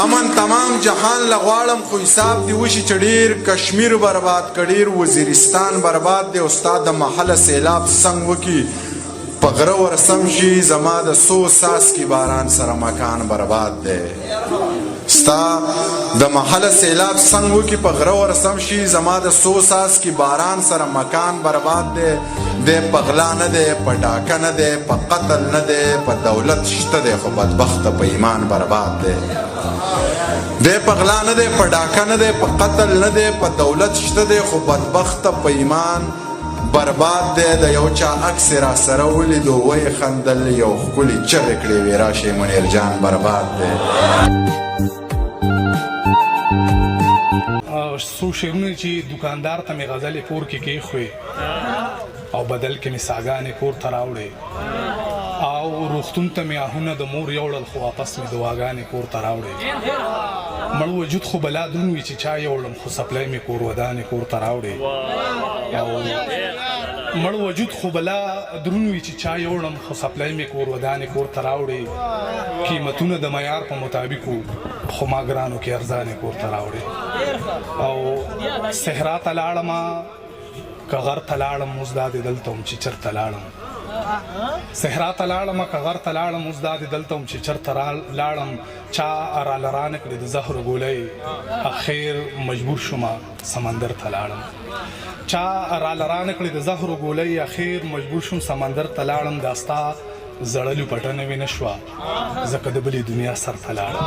امن تمام جهان له غواړم، خو حساب دی وشي چې ډیر کشمیر برباد کړ، ډیر وزیرستان برباد دی، او ستا د محله سیلاب څنګه وکي په غره ورسم شي، زما د څو څاڅکي باران سره مکان برباد دی. ستا د محله سیلاب څنګه وکي په غره ورسم شي، زما د څو څاڅکي باران سره مکان برباد دی. دی په غلا نه دی، په ډاکه نه دی، په قتل نه دی، په دولت شته دی، خو بدبخته په ایمان برباد دی. دی په غلا نه دی، په ډاکه نه دی، په قتل نه دی، په دولت شته دی، خو بدبخته په ایمان برباد دی. د یو چا عکس یې راسره ولیدو، ویې خندل، یو ښکلي چغې کړې، وې راشئ منیر جان برباد دی. څو شعرونه چې دکاندار ته مې غزلې کور کې کېښوې او بدل کې مې ساګانې کور ته راوړې، او روغتون ته مې آهونه د مور یوړل، خو واپس مې دعاګانې کور ته راوړې. مړ وجود خو بلا درون وي چې چا یوړم، خو سپلای مې کور ودانې کور ته راوړې. او مړ وجود خو بلا درون وي چې چا یوړم، خو سپلای مې کور ودانې کور ته راوړې. قیمتونه د معیار په مطابق وو، خو ما ګرانو کې ارزانې کور ته راوړې. او صحرا ته لاړم که غر ته لاړم، اوس دا دې دلته وم چې چرته لاړم. صحرا ته لاړم که غر ته لاړم، اوس دا دې دلته وم چې چرته لاړم. چا راله رانه کړې د زهرو ګولۍ، اخر مجبور شوم سمندر ته لاړم. چا راله رانه کړې د زهرو ګولۍ، اخر مجبور شوم سمندر ته لاړم. دا ستا زړه لوپټه نوې نه شوه، ځکه د بلې دنیا سر ته لاړم.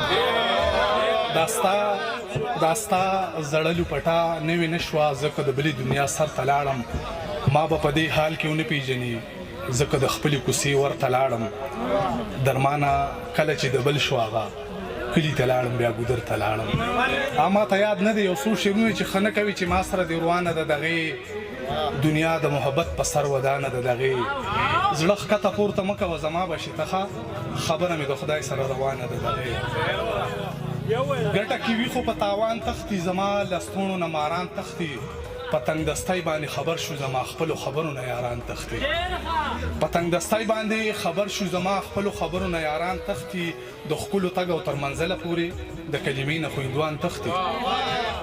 دا ستا زړه لوپټه نوې نه شوه، ځکه د بلې دنیا سر ته لاړم. ما به په دې حال کې ونه پیژني، ځکه د خپلې کوڅې ورته لاړم. درمانه کله چې د بل شو هغه کلي ته لاړم، بیا ګودر ته لاړم. ما ته یاد نه دی یو څو شعرونه چې ښه نه کوي چې ما سره دې روانه ده، دغې دنیا د محبت په سر ودانه ده. دغې زړه ښکته پورته مه کوه، زما به شي ته ښه، خبره مې د خدای سره روانه ده. دغې ګټه کې وي خو په تاوان تښتي، زما لستوڼو نه ماران تښتي. په تنګدستۍ باندې خبر شو، زما خپلو خبرو نه یاران تښتي. په تنګدستۍ باندې خبر شو، زما خپلو خبرو نه یاران تښتي. د ښکلو تګ او تر منزله پورې د کلمې نه خو هندوان تښتي.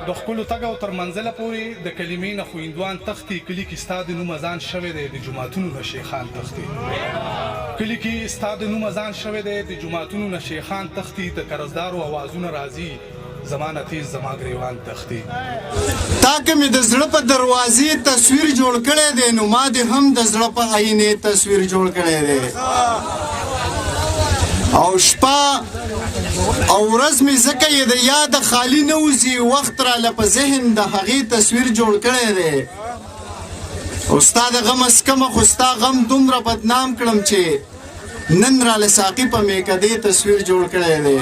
د ښکلو تګ او تر منزله پورې د کلمې نه خو هندوان تښتي. کلي کې ستا د نوم اذان شوی دی، د جوماتونو نه شیخان تښتي. کلي کې ستا د نوم اذان شوی دی، د جوماتونو نه شیخان تښتي. د قرضدارو اوازونه راځي، زما نه تیز زما ګریوان تښتي. تا که مې د زړه په دروازې تصویر جوړ کړی دی، نو ما دې هم د زړه په آینې تصویر جوړ کړی دی. او شپه او ورځ مې ځکه یې د یاده خالي نه وځي، وخت راله په ذهن د هغې تصویر جوړ کړی دی. او ستا د غمه سکمه، خو ستا غم دومره بدنام کړم چې نن راله ساقي په میکدې تصویر جوړ کړی دی.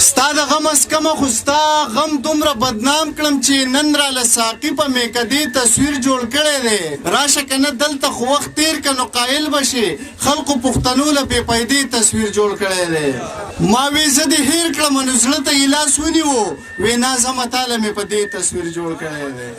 ستا د غمه سکمه، خو ستا غم دومره بدنام کړم چې نن راله ساقي په میکدې تصویر جوړ کړی دی. راشه که نه دلته خو وخت تیر که، نو قایل به شي، خلقو پښتنو له بې پیدې تصویر جوړ کړی دی. ما وی زه دې هېر کړم، نو زړه ته یې لاس ونیو، وی نه زمه تاله مې په دې تصویر جوړ کړی دی.